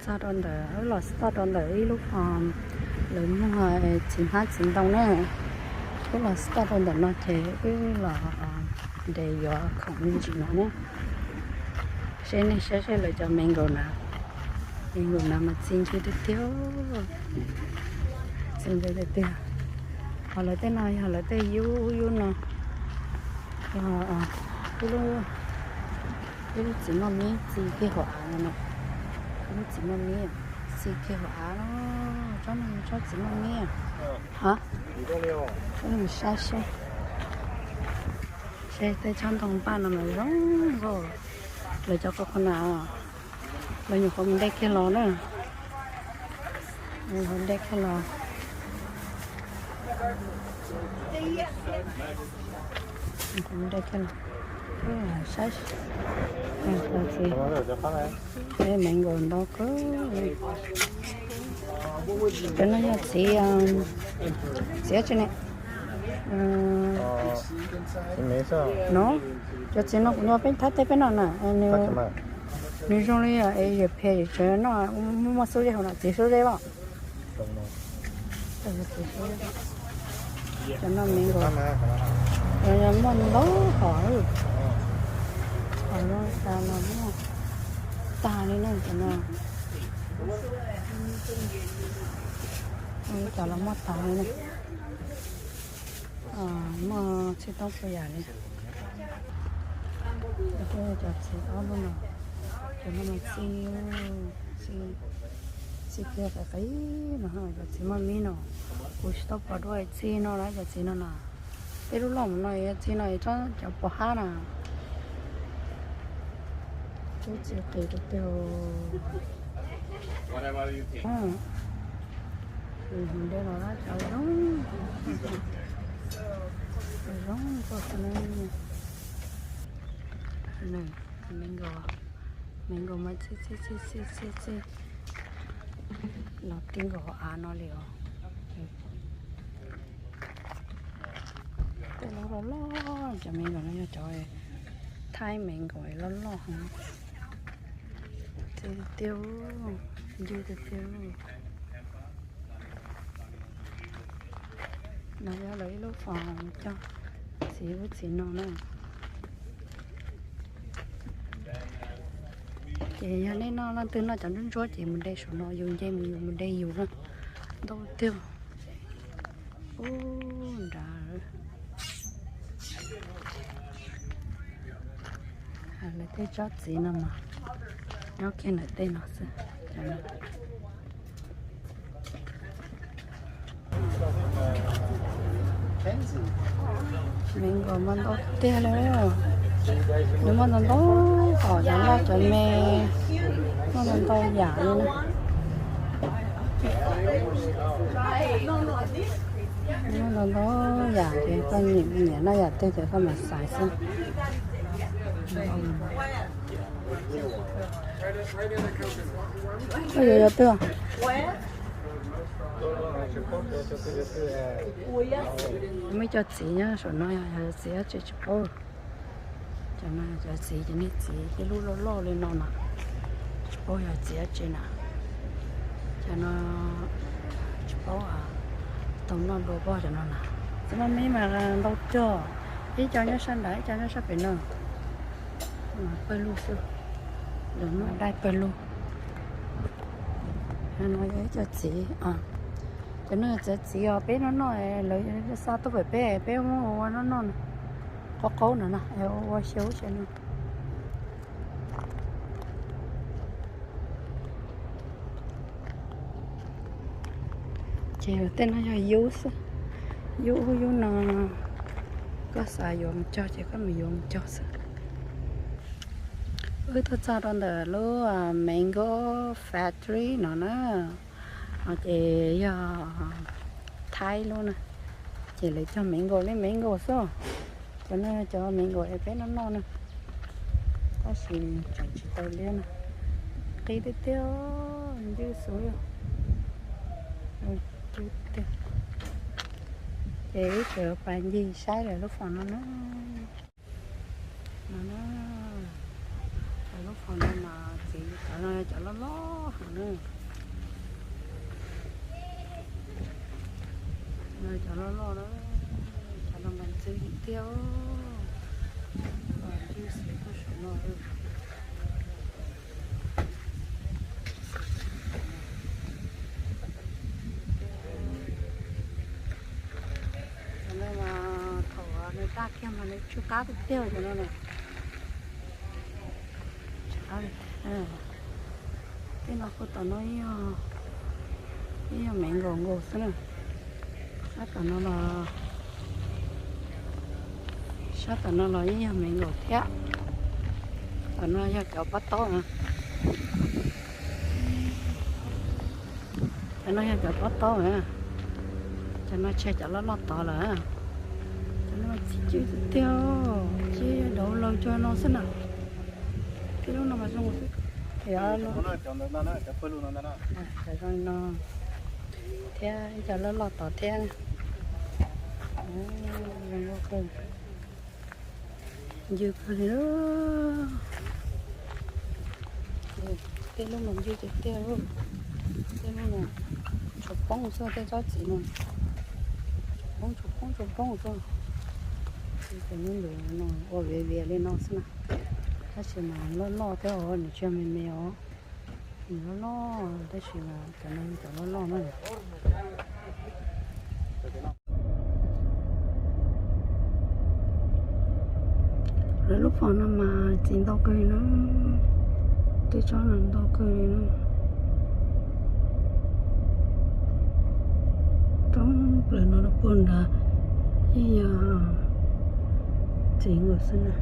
Txog rau ntawm, wb los stop rau ntawm ib lub, lawv muag txiv hmab txiv ntoo na. Wb los stop rau ntawm no ces wb los de yuav khoom me ntsis no na. Seb nej saib seb lawv cov mango na, mango na mas txi ntse tiag tiag, txi ntse tiag tiag. Ho lawv tej no yog lawv tej yub yub no, yog ib lub txiv maj mib txi kiag hauv av no na. Ib lub txiv maj mib txi kiag hauv av no, tsob no tsob txiv maj mib. Hov, saib seb, seb tej tsob ntoo npaj no mas zoo nkauj. Lawv cov coconut, lawv nyuam qhuav mus de kiag los na. Nyuam qhuav de kiag los. Nyuam qhuav de kiag los. Saib, txiv, mango ntau kawg. Cov no yog txiv, txiv dab tsi ne? No, cov txiv no kuv nyob peb thab teb peb noj na. Nws zoo li es phem tseem noj, muaj xub zeb hauv no, txiv xub zeb os. Cov no mango, cov no muaj ntau hom, hom no tas los muaj tag li na cov no. Cov los muaj tag li na. Muaj txhij toob txhua yam li. Cov txiv ob lub no, cov no mas txi, txi, txi kiag qis qis no, cov txiv maj mib no. Kuv tsis tau pom dua txi no lawm, cov txiv no na. Tej lub loj mus no txi no, cov pos hab na. Txi qis tiag tiag. Mus de los lawm cov zoo, zoo nkauj xwb na. Mango, mango mas txi txi txi txi txi los ti nkaus hauv av no li os. Tej lub loj loj, cov mango no yog cov Thaib mango loj loj heev. Txi tiag, ncw tiag tiag. No yog lawv ib lub foom coj txiv ub txiv no na. Ces yog nej noj, leej twg noj cov ntsuab ntsuab ces mus de saum no, yus nce mus yus mus de yus na. Ntau tiag. Ub nrad, lawv tej tsob txiv no mas nyob kiag ntawm tej no xwb. Mango mas ntau tiag li. Nws muaj ntau ntau, cov loj cov me, muaj ntau ntau yam li na. Muaj ntau ntau yam ces koj nyiam noj yam twg ces koj mam xaiv xwb. Koj yuav yog twg? Muaj cov txiv nyob saum no, yog txiv dab tsi tsis paub. Cov no cov txiv, cov niag txiv tej lub loj loj li no na, tsis paub yog txiv dab tsi na. Cov no tsis paub, tau noj dua pob cov no na. Txiv maj mib mas ntau kawg, ib co nyob sab nrad ib co nyob sab pem no. Pawg lug xwb, lawv muaj daim pawg lug. No yog ib co txiv, cov no txiv txiv os, peb noj noj lawv xa tuaj pem peb, peb muab ua noj noj no. Qaub qaub no na, ua xyaw xyaw no. Ces tej no yog yub xwb, yub ub yub no, koj xav yuav mus cog ces koj mus yuav mus cog xwb. Wb tuaj txog rau ntawm lub Mango Factory no na, no ces yog Thaib lub na, ces lawv cog mango li mango xwb. Cov no cov mango es peb noj noj na, tab sis tseem tsis tau liab na. Qis tiag tiag, ncw xwb. Ces wb tseem pas ncig saib lawv lub foom no na. No na, lawv lub foom no mas txiv, cov no cov loj loj heev. Cov loj loj na, cov no mas ntxim tiag, ntxim tuaj saum no. Cov no mas thaum nws daj kiag mas nws tsw qab tiag tiag cov no na. Tej no kuj tom no ib yog me nkaus nkaus xwb na. Sab tom no los, sab tom no los yeej yog me nkaus thiab. Tom no yog cov pob taub na. Cov no yog cov pob taub na. Cov no tshe cov loj loj tod lawm. Cov no txi cw tiag tiag, txi dav laws cov no xwb na. Tej lub no mas zoo xwb. Cov zoo no thiab ib co loj loj tod thiab. Zoo nkauj kawg, ncw kawg li. Tej lub mas ncw tiag tiag. Tej lub no tshuav poob xwb, tej tsob txiv no tshuav poob tshuav poob tshuav poob xwb. Tej lub ntawd no ua viav vias li no xwb na. Tab sis mas loj loj thiab os, nws tsis yog me me os. Nws loj loj tab sis mas cov no yog cov loj loj na. Lawv lub fom no mas txiv ntau kawg li na, tej tsob no ntau kawg li na. Roob plaws no rau puag nrad yeej yog txiv nkaus xwb na.